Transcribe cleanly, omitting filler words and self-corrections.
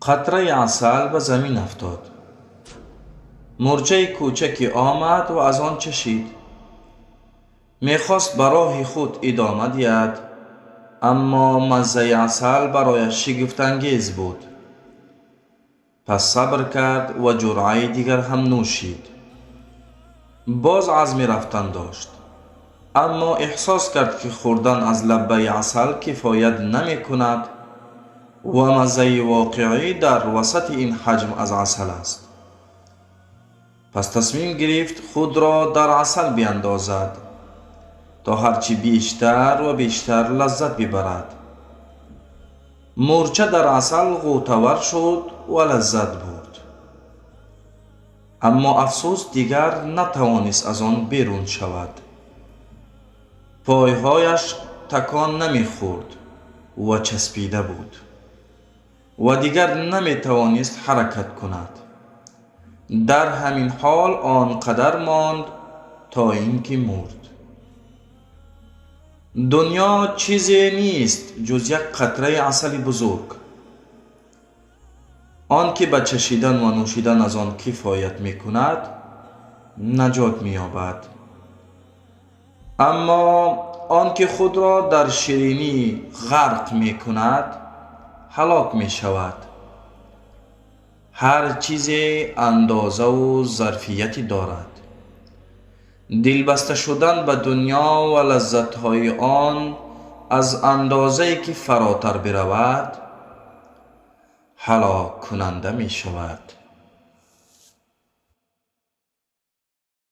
Қатраи асал ба замин афтод. Мӯрчаи кӯчаке омад ва аз он чашид. Мехост ба роҳи худ идома диҳад, аммо маззаи асал барояш шигифтангез буд. Пас сабр кард ва ҷуръаи дигар ҳам нӯшид. Боз азми рафтан дошт, аммо эҳсос кард, ки хӯрдан аз лаббаи асал кифоят намекунад ва маззаи воқеӣ дар васати ин ҳаҷм аз асал аст. Пас тасмим гирифт худро дар асал биандозад, то ҳарчи бештар ва бештар лаззат бибарад. Мӯрча дар асал ғӯтавар шуд ва лаззат бурд, аммо афсӯс, дигар натавонист аз он берун шавад. Пойҳояш такон намехӯрд ва часпида буд ва дигар наметавонист ҳаракат кунад. Дар ҳамин ҳол он қадар монд, то ин ки мурд. Дунё чизе нест, ҷуз як қатраи асали бузург. Он ки ба чашидан ва нӯшидан аз он кифоят мекунад, наҷот меёбад, аммо он ки худро дар ширинӣ ғарқ мекунад, ҳалок мешавад. Ҳар чизе андозаву зарфияте дорад. Дилбаста шудан ба дунё ва лаззатҳои он аз андозае ки фаротар биравад, ҳалоккунанда мешавад.